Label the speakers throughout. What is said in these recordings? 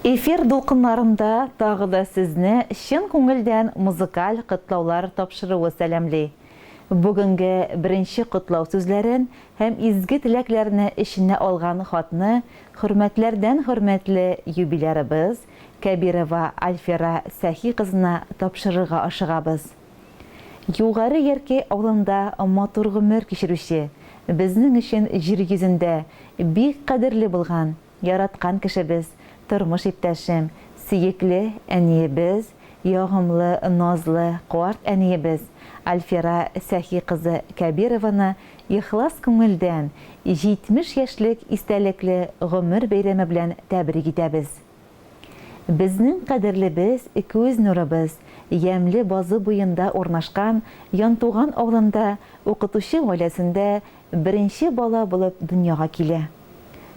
Speaker 1: Эфир дулкыннарында тагы да сезне чын күңелдән музыкаль котлаулар тапшыруы сәламли. Бүгенге беренче котлау сүзләрен һәм изге теләкләрне эченә алган хатны хөрмәтләрдән хөрмәтле юбилярыбыз Кәбирова Альфира Сәхи кызына тапшырырга ашыгабыз. Югары Яркәй авылында матур гомер кичерүче, безнең өчен җир йөзендә бик кадерле булган, яраткан кешебез, тормыш иптәшем, сөекле әниебез, ягымлы, назлы карт әниебез Альфира Сәхи кызы Кәбированы ихлас күңелдән 70 яшьлек истәлекле гомер бәйрәме белән тәбрик итәбез. Безнең кадерлебез, күз нурыбыз, ямьле базы буенда урнашкан Янтуган авылында укытучы гаиләсендә беренче бала булып дөньяга килә.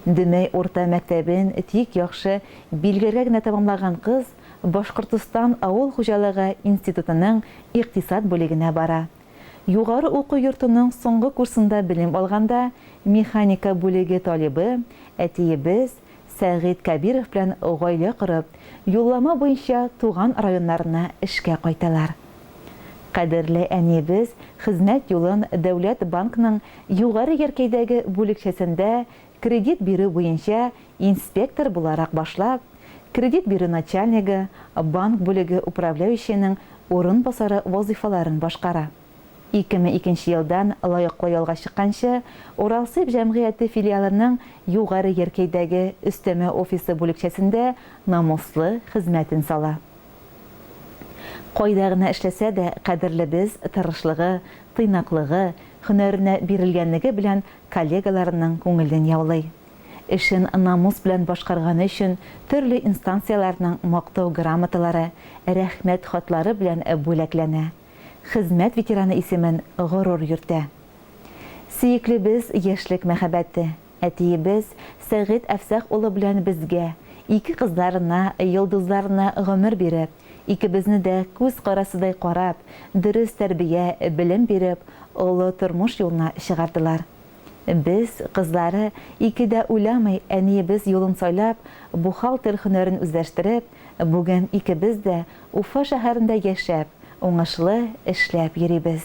Speaker 1: Дөмәй урта мәктәбен тик яхшы билгеләргә генә тәмамлаган кыз Башкортостан авыл хуҗалыгы институтының икътисад бүлегенә бара. Югары уку йортының соңгы курсында белем алганда механика бүлеге талибы, әтиебез Сәгыйть Кәбиров белән гаилә корып, юллама буенча туган районнарына эшкә кайталар. Кадерле әниебез хезмәт юлын Дәүләт банкның Югары Яркәйдәге бүлекчәсендә кредит бирү буенча инспектор буларак башлап, кредит бирү начальнигы, банк бүлеге управляющиеның урынбасары вазыйфаларын башкара. 2002 елдан лаеклы ялга чыкканчы, Уралсиб җәмгыяте филиалының Югары Яркәйдәге өстәмә офисы бүлекчәсендә намуслы хезмәтен сала. Кайда гына эшләсә дә, кадерлебез тырышлыгы, тыйнаклыгы, һөнәренә бирелгәнлеге белән коллегаларының күңелен яулый. Эшен намус белән башкарганы өчен төрле инстанцияләрнең Мактау грамоталары, Рәхмәт хатлары белән бүләкләнә. Хезмәт ветераны исемен горур йөртә. Сөеклебез яшьлек мәхәббәте, әтиебез Сәгыйть Әфсах улы белән безгә, ике кызларына, йолдызларына гомер биреп, икебезне дә күз карасыдай карап, дөрес тәрбия, белем биреп, олы тормыш юлына чыгардылар. Без, кызлары, ике дә уйламый, әниебез юлын сайлап, бухгалтер һөнәрен үзләштереп, бүген икебез дә Уфа шәһәрендә яшәп, уңышлы эшләп йөрибез.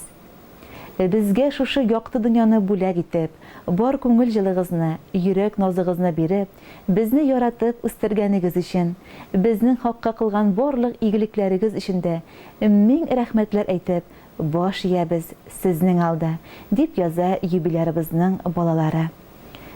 Speaker 1: Безгә шушы якты дөньяны бүләк итеп, бар күңел җылыгызны, йөрәк назыгызны биреп, безне яратып үстергәнегез өчен, безнең хакка кылган барлык игелекләрегез өчен дә мең рәхмәтләр әйтеп, баш иябез сезнең алда, дип яза юбилярыбызның балалары.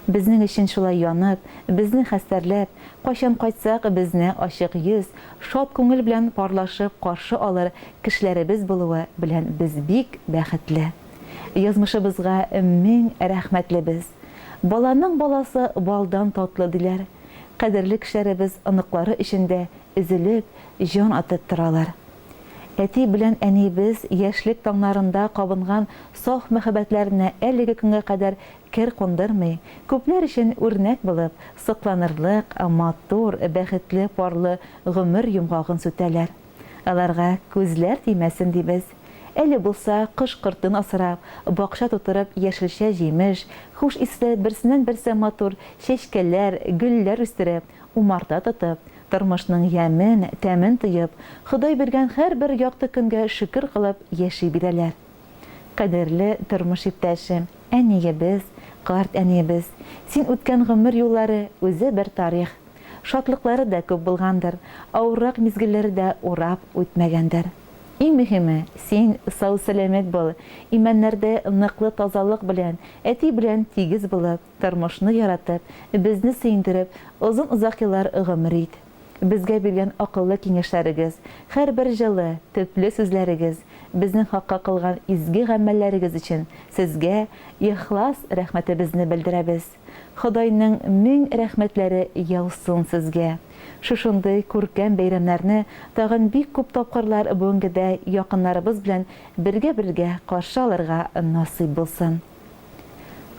Speaker 1: Безнең өчен шулай янып, безне хәстәрләп, кайчан кайтсак, безне ачык йөз, шат күңел белән парлашып каршы алыр кешеләребез булуы белән без бик бәхетле. Язмышыбызга мең рәхмәтлебез. Баланың баласы балдан татлы, диләр. Кадерле кешеләребез оныклары өчен дә өзелеп, җан атып торалар. Әти белән әниебез яшьлек таңнарында кабынган саф мәхәббәтләренә әлеге көнгә кадәр кер кундырмый, күпләр өчен үрнәк булып, сокланырлык, матур, бәхетле парлы гомер йомгагын сүтәләр. Аларга күзләр тимәсен, дибез. Әле булса кош-кортын асрап, бакча тутырып яшелчә-җимеш, хуш исле берсеннән-берсе матур чәчкәләр, гөлләр үстереп, умарта тотып, тормышның ямен, тәмен тоеп, Ходай биргән һәрбер якты көнгә шөкер кылып яши бирәләр. Кадерле тормыш иптәшем, әниебез, карт әниебез, син үткән гомер юллары үзе бер тарих. Шатлыклары да күп булгандыр, авыррак мизгелләре дә урап үтмәгәндер. Иң мөһиме, син сау-сәламәт бул, имәннәрдә ныклы тазалык белән, әти белән тигез булып, тормышны яратып, безне сөендереп, озын-озак еллар гомер ит. Безгә биргән акыллы киңәшләрегез, һәрбер җылы, төпле сүзләрегез, безнең хакка кылган изге гамәлләрегез өчен сезгә ихлас рәхмәтебезне белдерәбез. Ходайның мең рәхмәтләре яусын сезгә. Шушындый күркәм бәйрәмнәрне тагын бик күп тапкырлар бүгенгедәй якыннарыбыз белән бергә-бергә каршы алырга насыйп булсын.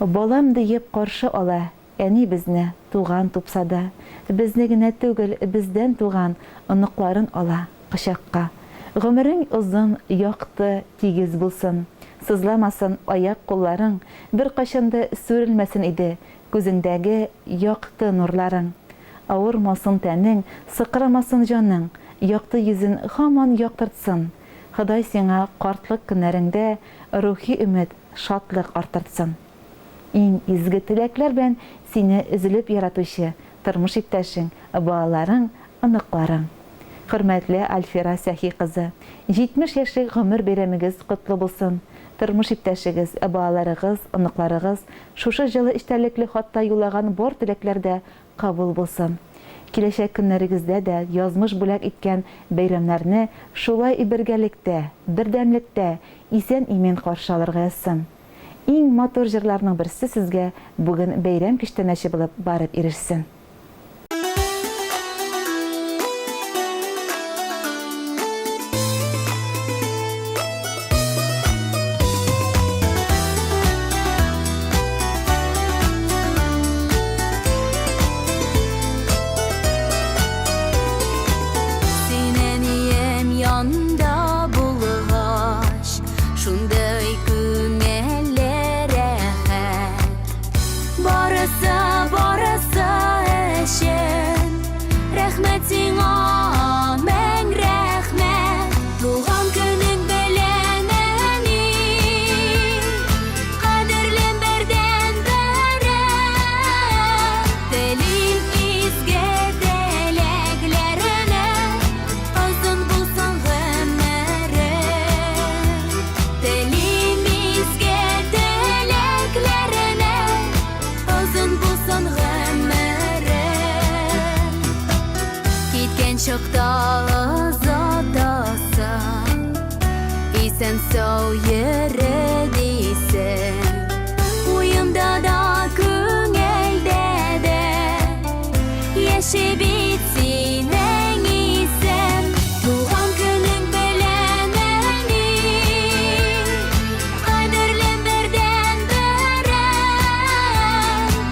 Speaker 1: Балам диеп каршы ала Әни безне туган тупса да, безне генә түгел, бездән туган оныкларын ала кочакка. Гомерең озын, якты, тигез булсын. Сызламасын аяк-кулларың, беркайчан да сүрелмәсен иде күзеңдәге якты нурларың. Авырмасын тәнең, сыкрамасын җаның, якты йөзен һаман яктыртсын. Ходай сиңа картлык көннәреңдә рухи өмет, шатлык арттыртсын. Иң изге теләкләр белән сине өзелеп яратучы тормыш иптәшең, балаларың, оныкларың. Хөрмәтле Альфира Сәхи кызы, 70 яшьлек гомер бәйрәмегез котлы булсын! Тормыш иптәшегез, балаларыгыз, оныкларыгыз шушы җылы эчтәлекле хатта юллаган бар теләкләр дә кабул булсын. Киләчәк көннәрегездә дә язмыш бүләк иткән бәйрәмнәрне шулай бергәлектә, бердәмлектә, исән-имин каршы алырга язсын. Иң матур җырларның берсе сезгә бүген бәйрәм күчтәнәче булып барып ирешсен.
Speaker 2: Син әнием янда булгач, шундый күңелле рәхәт. Барысы, барысы өчен рәхмәт сиңа, мең рәхмәт. Туган көнең белән, әни, кадерлем бердәнберем. Телим изге теләкләреңә, озын булсын гомерең. Телим изге теләкләреңә, озын булсын гомерең. Киткән чакта озатасың, исән-сау йөре дисең. Уемда да, күңелдә дә яши бит синең исем. Туган көнең белән, әни, кадерлем бердәнберем.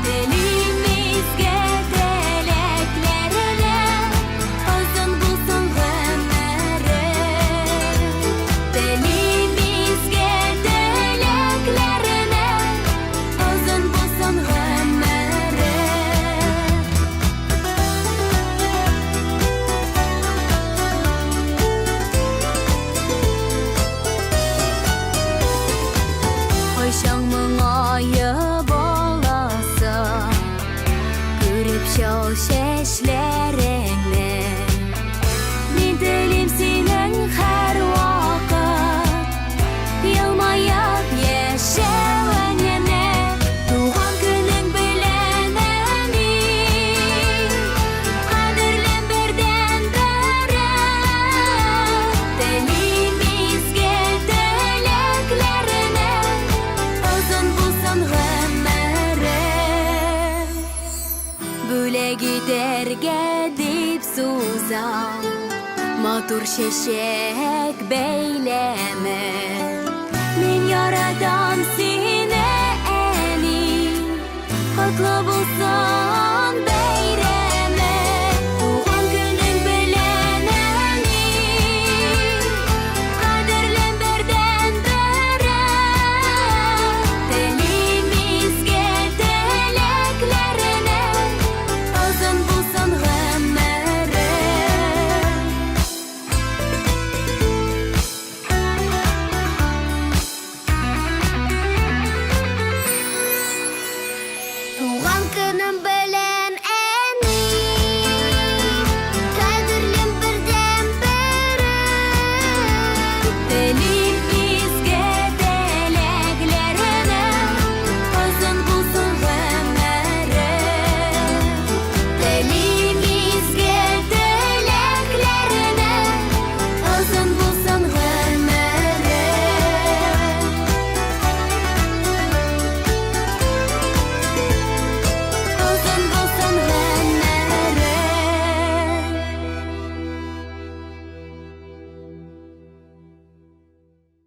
Speaker 2: Телим изге теләкләреңә, озын булсын гомерең. Телим изге теләкләреңә, озын булсын гомерең. Кайчан моңаеп аласың, күреп чал чәчләреңне. Мин телим синең һәрвакыт елмаеп яшәвеңне. Туган көнең белән, әни, кадерлем бердәнберем. Телим изге теләкләреңә, озын булсын гомерең. Бүләк итәргә дип сузам матур чәчәк бәйләме. Мин яратам.